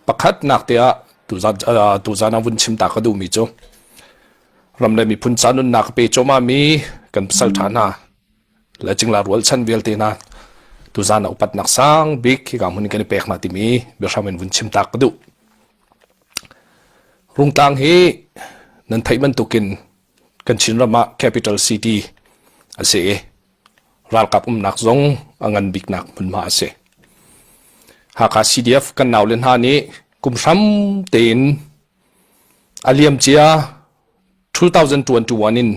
Pakhatnak te ah tuzan tuzan ah vun chim ta ka duhmi cu ram le miphun ca nunnak pe cuahmahmi kan pasal ṭha hna le cingla rualchan vialte hna tuzan ah upatnak sang bik hika hmun in kan i pek hna timi biahram in vun chim ta ka duh. Rungtlang hi nan theih bantukin kan Chinram ah capital city a si i ralkap umnak zong a ngan biknak hmunhma a si. Hakha CDF kan naule hna nih kum hram tein a liamcia 2021 in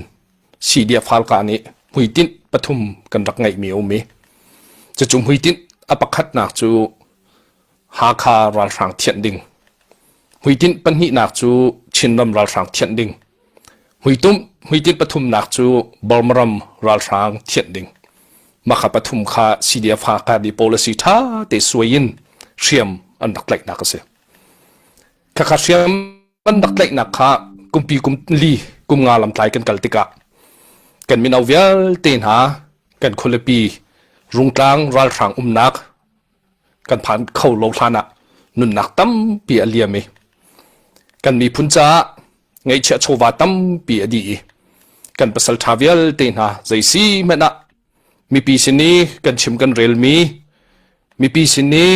CDF Halkha nih hmuitinh pathum kan rak ngeihmi a um i cucu hmuitinh a pakhatnak cu Hakha ralhrang thianh ding. Hmuitinh pahnihnak cu Chinram ralhrang thianh ding. Hmuitum hmuitinh pathumnak cu Burma ram ralhrang thianh ding. Mah kha pathum kha CDF Hakha nih policy ṭha te suai in hriam an rak tlaihnak a si. Khakha hriam an rak tlaihnak kha kumpi kum li kum nga lamtlai kan kal tikah kan mino vialte hna kan khualipi Rungtlang ralhrang umnak kan phan kho lo hlan ah nunnak tampi a liam i kan miphun caah ngeihchiah chawva tampi a dih i kan pasal ṭha vialte hna zei si hmanh ah mipi sin i kan chim kan relmi mipi sin i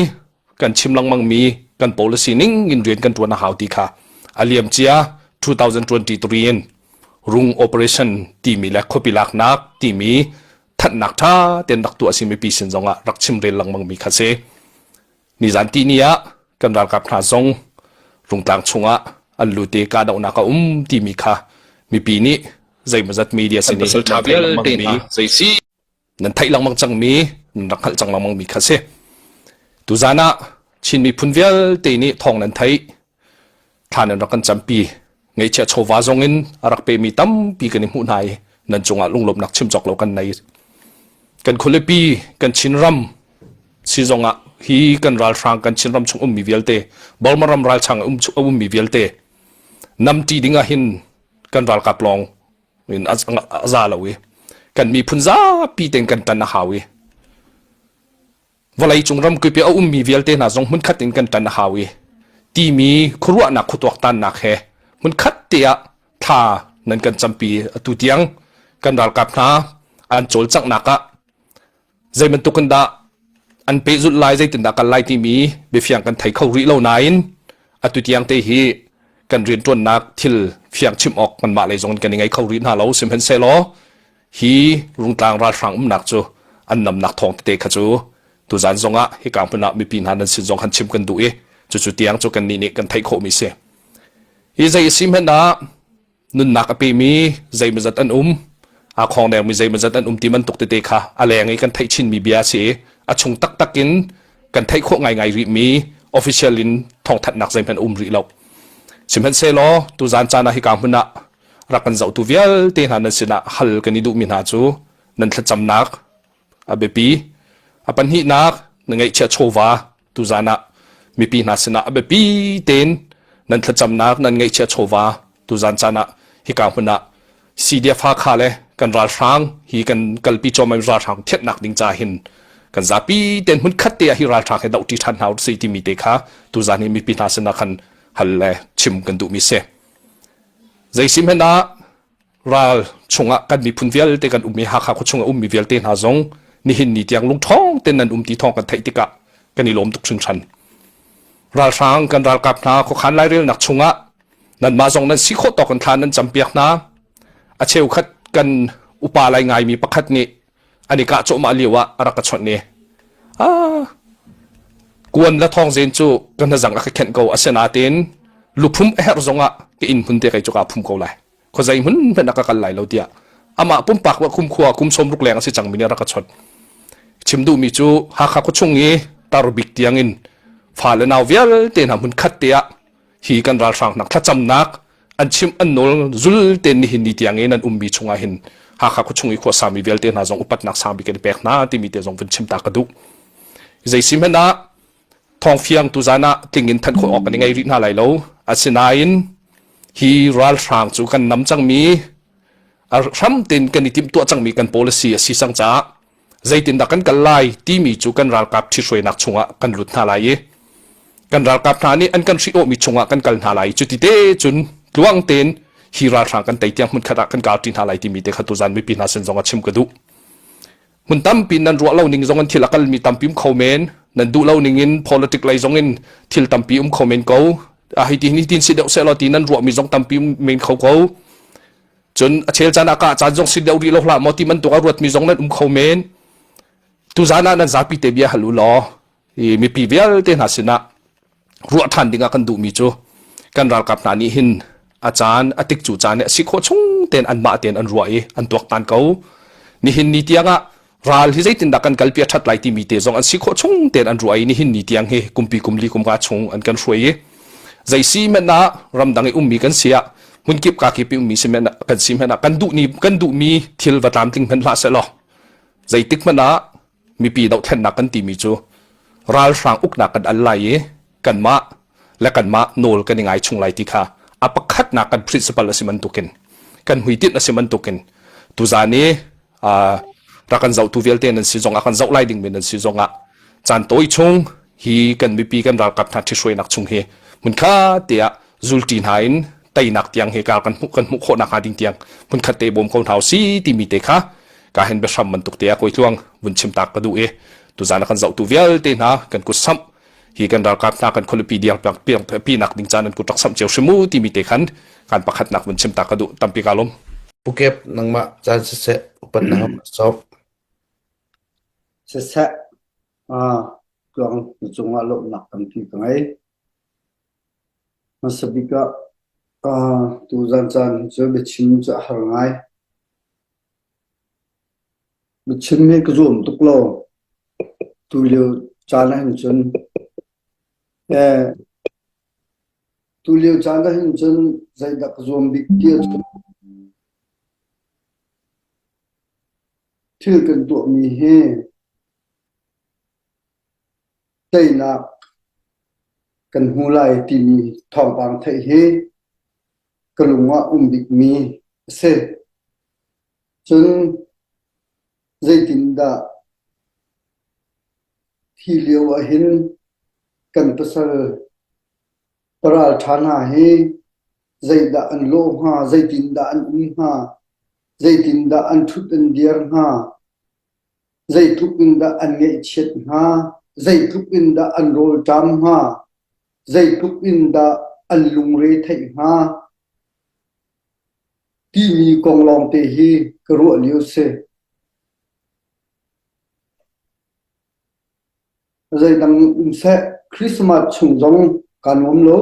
kan chim lengmangmi kan policy ning in rian kan ṭuan a hau ti kha a liamcia 2023 in rung operation timi le khuapi laknak timi thanhnak ṭha tein rak tuah si mipi sin zongah rak chimrel lengmangmi kha si. Nizan tihni ah kan ralkap hna zong Rungtlang chungah an lut i kahdohnak a um timi kha mipi nih zeimawzat media sin i nan theih lengmangmi nan theih lengmang cangmi nan rak hngalh cang lengmangmi kha si. Tuzan ah Chin miphun vialte nih thawng nan theih thla nan rak kan campi ngeihchiah chawva zong in a rak pemi tampi kan i hmuh hna i nan cungah lunglawmhnak chim cawk lo kan nei kan khualipi kan Chinram si zongah hi kan ralhrang kan Chinram chung ummi vialte Burma ram ralchang um ummi vialte namṭi ding ah hin kan ralkap lawng in a za lo i kan miphun zapi tein kan ṭan a hau i vawleicung ramkip i a ummi vialte hna zong hmunkhat in kan ṭan a hau i timi khuaruahnak khuatuaktannak he hmunkhat te ah thla nan kan campi atu tiang kan ralkap hna an cawlcanghnak ah zei bantuk in dah an pehzulh lai zeitindah kal lai timi biafiang kan thei kho rih lo nain atu tiang te hi kan rianṭuannak thil fiang chim awk kanmah lei zong in kan i ngei kho rih hna lo sihmanhsehlaw Hi Rungtlang ralhrang umnak cu an namnak thawng tete kha cu tuzan zongah hika hmun ah mipi hna nan sin zong han chim kan duh i cucu tiang cu kannih nih kan theih khawhmi si. Hi zei a si hmanh ah nunnak a pemi zeimawzat an um, aa khawngdengmi zeimawzat an um ti bantuk tete kha a leng i kan theih chinmi bia a si i a chung taktak in kan theih khawh ngaingai rihmi official in thawngthanhnak zeihmanh a um rih lo. Sihmanhsehlaw tuzan caan ah hika hmun ah rak kan zohtu vialte hna nan sinah hal kan i duhmi hna cu nan thlacamnak a biapi. A pahnihnak na ngeihchiah chawva tuzan ah mipi hna sinah a biapi tein nan thlacamnak nan ngeihchiah chawva tuzan caan ah hika hmun ah CDF Hakha le kan ralhrang hi kan kalpi cuahmah ralhrang thianhnak ding ca hin kan zapi tein hmun khat te ah hi ralhrang he dohṭi ṭhan hna usih timi te kha tuzan hi mipi hna sinah khan hal le chim kan duhmi si. Zeisim hmanh ah ral chungah kan miphun vialte kan um i Hakha khua chung a ummi vialte hna zong nihin ni tiang lungṭhawng tein nan um ti thawng kan theih tikah kan i lawm tuk hringhran. Ralhrang kan ralkap hna khuakhan lairelnak chungah nanmah zong nan si khawh tawk in thla nan campiak hna. A cheukhat kan upa lai ngaimi pakhat nih an i kah cawhmah lio ah a rak ka chawnh i ah kuan la thawng zen cu ka hnazang a ka khenh ko asinain luphum a herh zongah ka inn hmun te kei cu kaa phum ko lai khuazei hmun hmanh ah ka kal lai lo tiah amah pumpak wa kum khua kum 60 leng a si cangmi nih a rak ka chawnh chim duhmi cu Hakha khuachung i tar bik tiang in fa le nau vialte hna hmun khat te ah hi kan ralhrang nak thlacamnak an chim an nawl zul ten nihin ni tiang in an ummi chungah hin Hakha khuachung i khuasami vialte hna zong upatnak sang bik kan i pek hna timi te zong vun chim ta ka duh. Zei si hmanh ah thawngfiang tuzan ah tling in thanh khawh awk kan i ngei rih hna lai lo. Asinain hi ralhrang cu kan nam cangmi a hram tein kan i timhtuah cangmi kan policy a si cang caah zeitindah kan kal lai timi cu kan ralkap ṭhithruainak chungah kan lut hna lai i. Kan ralkap hna nih an kan hrih-awhmi chungah kan kal hna lai. Cuti te cun tluang tein hi ralhrang kan tei tiang hmunkhat ah kan kalṭi hna lai timi te kha tuzan mipi hna sin zong ah chim ka duh. Hmun tampi nan ruah lo ning zong in thil a kalmi tampi um kho men. Nan duh lo ning in politic lei zong in thil tampi um kho men ko. A hei ti hi tin si deuh sehlaw ti nan ruahmi zong tampi um men kho ko. Cun a chel caan ah kah caan zong si deuh rih lo hlah maw ti bantuk a ruatmi zong nan um kho men. Tuzan ah nan zapi te bia hal u law i mipi vialte hna sinah ruah ṭhan dingah kan duhmi cu kan ralkap hna nih hin a caan a tik cu caan a si khawh chung tein anmah tein an ruah i an tuaktan ko. Nihin ni tiangah ral hi zeitindah kan kalpi a ṭhat lai timi te zong an si khawh chung tein an ruah i nihin ni tiang hi kumpi kumli kumka chung an kan hruai i zei si hmanh ah ramdang i ummi kan si ah hmunkip kakip i ummi si hmanh ah kan si hmanh ah kan duhni kan duhmi thil va tlamtling hmanh hlah sehlaw zeitik hmanh ah mipi dohthlennak kan timi cu ralhrang uknak kan al lai i kanmah le kanmah nawl kan i ngai chung lai ti kha a pakhatnak kan principle a si bantukin kan hmuitinh a si bantukin tuzan i rak kan zohtu vialte nan si zongah kan zoh lai dingmi nan si zongah caan tawi chung hi kan mipi kan ralkap hna ṭhihruainak chung hi hmunkhat te ah zulṭi hna in teinak tiang hi kar kan hmuh kan hmuh khawh nakhnga ding tiang hmunkhat te bawm ko hna si timi te kha ka hen biahram bantuk te ah koi tluang vun chim tak ka duh i tuzan a kan zohtu vialte hna kan kut samh hi kan ralkap hna kan khualipi diang pi nak ding caan an kut rak samh cio hrimu timi te khan kan pakhat nak vun chim ta ka duh tampi ka lom Pukep nangmah caan siseh upat na hau sok. Siseh tluang na cungah lawmhnak tampi ka ngei. Hmasa bik ah tuzan caan cu biachim cu a har ngai. Biachim hi ka zuam tuk lo. Tulio caan ahhin cun tulio caan ahhin cun zeidah ka zuam bik ti ahcun thil kan tuahmi hi teinak kan hmu lai timi thawngpang theih hi ka lung ah um bikmi a si. Cun zeitindah hi lio ahhin kan pasal paralṭha hna hi zeidah an lawh hnga, zeitindah an um hnga, zeitindah an ṭhut an dir hnga, Zeitluk in dah an ngaihchiat hnga? Zeitluk in dah an rawlṭam hnga? Zeitluk in dah an lungre theih hnga? Timi kong lawngte hi ka ruah lio si. Zeidang um seh, Christmas chung zong kaa nuam lo.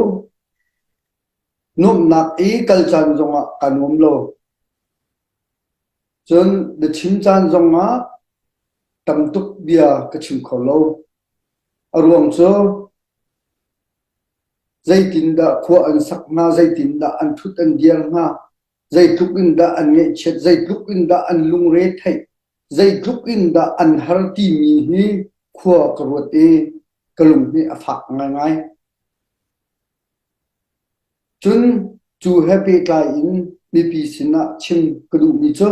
Nuamhnak i kal caan zongah kaa nuam lo. Cun biachim caan zongah tam tuk bia ka chim kho lo. A ruang cu zeitindah khua an sak hnga, zeitindah an ṭhut an dir hnga, zeitluk in dah an ngaihchiat, zeitluk in dah an lungre theih, zeitluk in dah an har timi hi khua ka ruat i ka lung hi a fak ngaingai. Cun cu he pehtlai in mipi sinah chim ka duhmi cu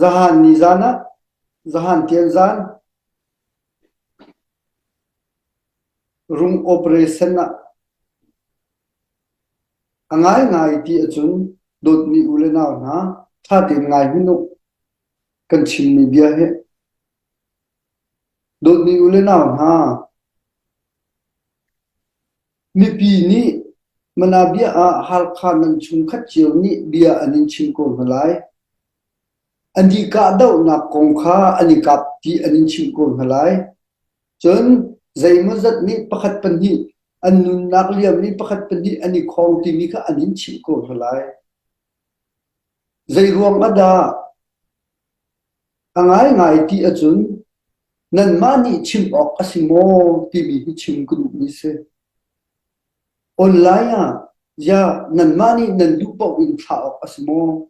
zahan nizan ah zahan tianzan rung operation ah a ngaingai ti ahcun dawtmi u le nau hna ṭha tein ngai hmanh u kan chimmi bia hi Dawtmi u le nau hna, mipi nih Manabia ah Halkha nan chungkhat cio nih bia an in chim ko hna lai. An i kahdohnak kong kha an i kap ti an in chimh ko hna lai. Cun zeimawzat nih pakhat pahnih an nunnak liam i pakhat pahnih an i khawng timi kha an in chimh ko hna lai. Zeiruang ah dah A ngaingai ti ahcun nanmah nih chim awk a si maw timi hi chim ka duhmi si. Online ah ziah nanmah nih nan duh paoh in thlah awk a si maw?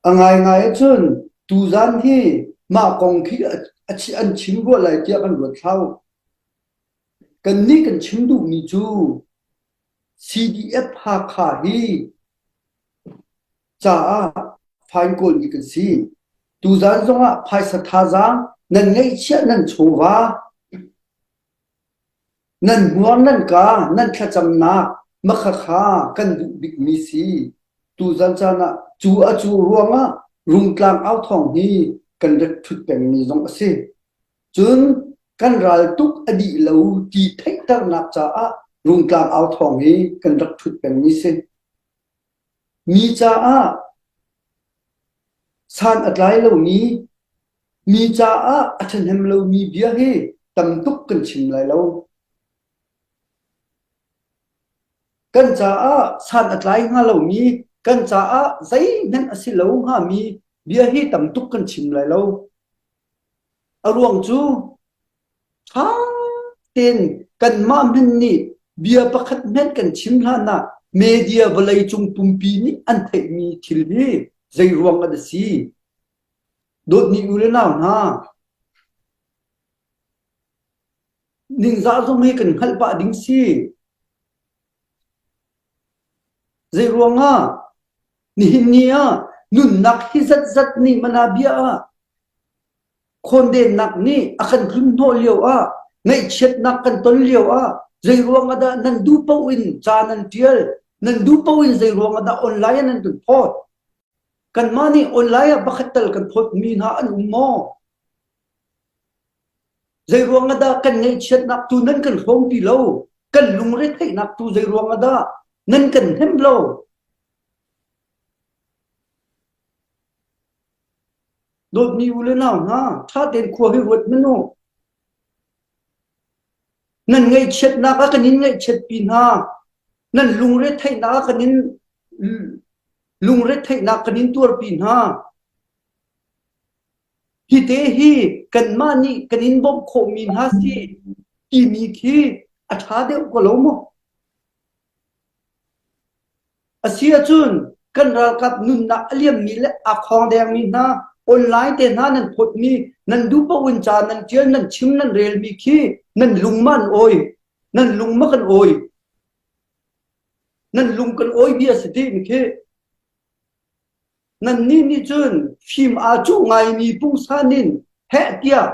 A ngaingai ahcun tuzan hi mah kong khi an chim rua lai tiah kan ruat hlah u. Kannih kan chim duhmi cu CDF Hakha hi caah fine kawlmi kan si. Tuzan zongah phaisa thazaang Nan ngeihchiah nan chawva, nan hmuar nan ka, nan thlacamnak makhakha kan duh bikmi si. Tuzan caan ah cu a cu ruangah Rungtlang authawng hi kan rat ṭhut pengmi zong a si. Cun kan raltuk a dih lo ti theihternak caah Rungtlang authawng hi kan rak ṭhut pengmi si. Mi caah san a tlai lomi, mi caah a ṭhahnem lomi bia hi tam tuk kan chim lai lo. Kan caah san a tlai hnga lomi, kan caah zeihmanh a si lo hngami bia hi tam tuk kan chim lai lo. A ruang cu ṭha tein kanmah hmanh nih bia pakhat hmanh kan chim hlan ah media vawleicung pumpi nih an theihmi thil hi zei ruang ah dah a si? Dawtmi u le nau hna, ningzah zong hi kan hngalh pah ding si. Zei ruangah nihin ni ah nunnak hi zatzat nih mana bia ah Khawndennak nih a kan tlunhnawh lio ah, ngaihchiatnak kan ton lio ah, zei ruang ah dah nan duh paoh in ca nan ṭial, nan duh paoh in zei ruang ah dah online ah nan kan phawt? Kanmah nih online ah pakhat tal kan phawtmi hna an um maw? Zei ruang ah dah kan ngaihchiatnak tu nan kan hrawmpi lo? Kan lungretheihnak tu zei ruang ah dah nan kan hnem lo? Dawtmi u le nau hna, ṭha tein khua hi ruat hmanh u. Nan ngaihchiatnak ah kan in ngaihchiatpi hna. Nan lungretheihnak ah kan in lungretheihnak kan in tuarpi hna. Hi te hi kanmah nih kan in bawmh khawhmi hna si timi khi a ṭha deuh ko lo maw? A si ahcun kan ralkap nunnak a liammi le aa khawngdengmi hna online te hna nan phawtmi, nan duh paoh in ca nan ṭial, nan chim, nan relmi khi nan lung ma an awi, nan lung ma kan awi, nan lung kan awi bia si ti khi. Nannih nih cun fim aa cuh ngaimi pungsan in heh tiah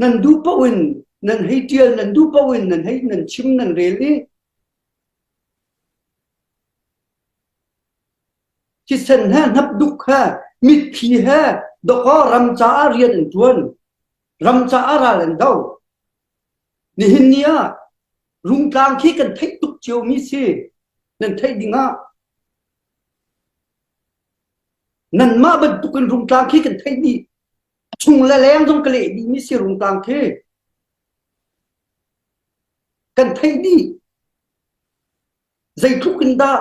nan duh paoh in nan hei ṭial, nan duh paoh in nan hei nan chim, nan rel i Thisen he hnapduk he mitthli he dawkaw ram caah rian an ṭuan. Ram caah ral an do. Nihin ni ah Rungtlang khi kan theih tuk ciomi si. Nan theih ding ah nanmah bantukin Rungtlang khi kan theih dih. A chung le leng zong ka leh dihmi si Rungtlang khi. Kan theih dih. Zeitluk in dah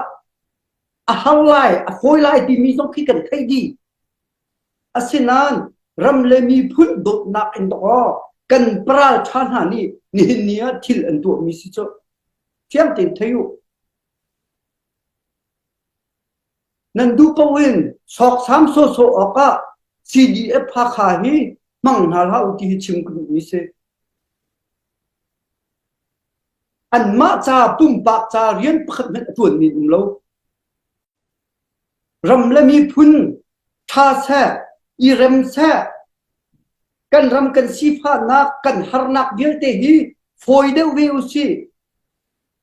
a har lai, a fawi lai timi zong khi kan theih dih. Asinain ram le miphun dawtnak in dawkaw kan paral ṭha hna nih nihin ni ah thil an tuahmi si cu fiang tein thei u. Nan duh paoh in sawksam sawhsawh awkah CDF Hakha hi hmang hna hlah u ti hi chim ka duhmi si. Anmah ca pumpak ca rian pakhat hmanh a ṭuanmi an um lo. Ram le miphun ṭha seh, i rem seh, kan ram kan sifahnak, kan harnak vialte hi fawi deuh ve usih.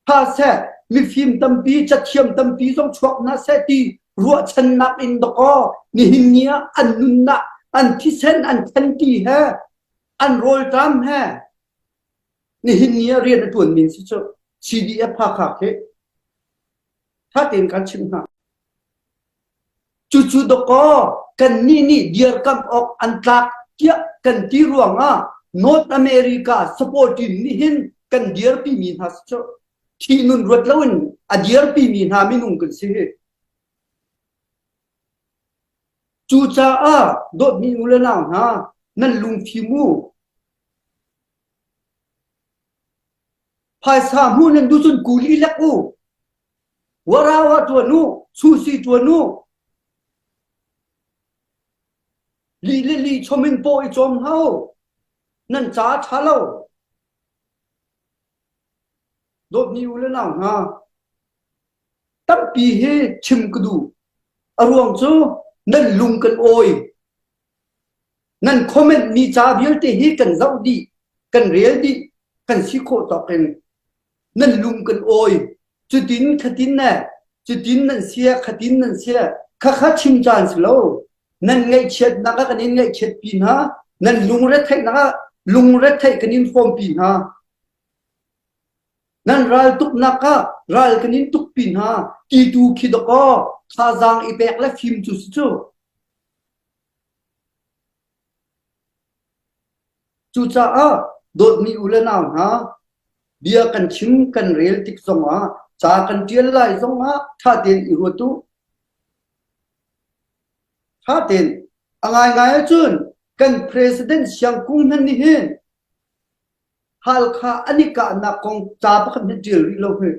Ṭha seh, mifim tampi, cathiam tampi zong chuak hna seh ti ruahchannak in dawkaw nihin ni ah an nunnak, an thisen, an thanti he, an rawlṭam he, Nihin ni ah rian a ṭuanmi si cu CDF Hakha khi ṭha tein kan chimh hna. Cucu dawkaw kannih nih dirkamh awk an tlak tiah kan ti ruangah North America support team nih hin kan dirpimi hna si cu thih nun ruat loin a dirpimi hna minung kan si hi. Cucaah dawtmi u le nau hna nan lungfim u. Phaisa hmuh nan duh cun kuli lek u. Warawa ṭuan u, susi ṭuan u. Lih le lih chom in paw i cawm hlah u. Nan ca a ṭha lo. Dawtmi u le nau hna, tampi hi chim ka duh. A ruang cu nan lung kan awi. Nan comment mi ca vialte hi kan zoh dih, kan rel dih, kan si khawh tawk in nan lung kan awi. Cutin khatin ne, cutin nan sia, khatin nan sia. Khakha chim caan si lo. Nan ngaihchiatnak ah kan in ngaihchiatpi hna. Nan lungretheihnak ah lungretheih kan in hrawmpi hna. Nan ral tuknak ah ral kan in tukpi hna. Ti tu khi dawkaw thazaang i pek le fim cu si cu. Cucaah dawtmi u le nau hna, bia kan chim kan rel tik zongah, ca kan ṭial lai zongah ṭha tein i ruat u. Ṭha tein. A ngaingai ahcun kan President Siang Kung hmanh nih hin Halkha an i kahnak kong ca pakhat hmanh ṭial rih lo hi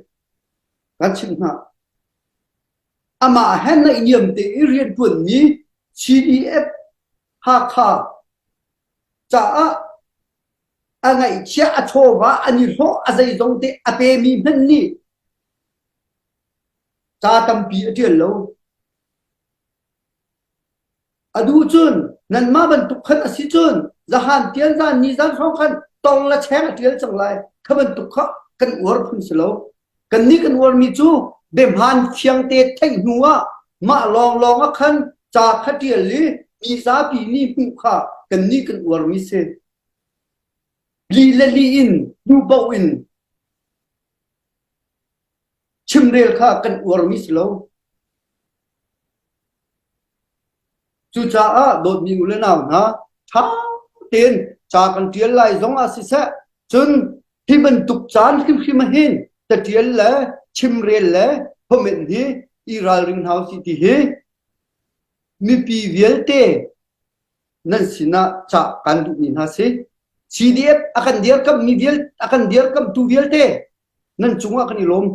kan chimh hna. Amah he naihniam te i rianṭuanmi CDF Hakha caah a ngaihchiah a chawva an i hlawh a zeizong te a pemi hmanh nih ca tampi a ṭial lo. A duh cun nanmah bantuk khan a si cun zahan tial zan ni zan hrawng khan tong le cheng a ṭial cang lai. Kha bantuk kha kan uar phun si lo. Kannih kan uarmi cu biahmaan fiangte theih hnu ah mah lawnglawng ah khan ca kha ṭial i mi zapi nih hmuh kha kannih kan uarmi si. Lih le lih in duhpaoh in chimrel kha kan uarmi si lo. Cucaah dawtmi u le nau hna, ṭha tein ca kan ṭial lai zong ah siseh, cun hi bantuk caan hrimhrim ah hin caṭial le chimrel le comment hi i ralring hna usih ti hi mipi vialte nan sinah cah kan duhmi hna si. CDF a kan dirkamhmi vial a kan dirkamhtu vialte nan cungah kan i lawm.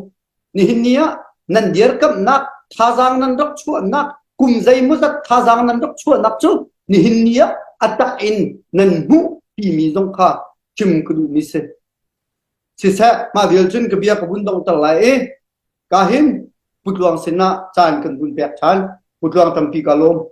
Nihin ni ah nan dirkamhnak thazaang nan rak chuahnak kum zeimawzat thazaang nan rak chuahnak cu nihin ni ah a tak in nan hmuh timi zong kha chim ka duhmi si. Siseh, mah vial cun ka bia ka vun donghter lai i ka hin Putluang sinah caan kan vun pek ṭhan. Putluang tampi ka lawm.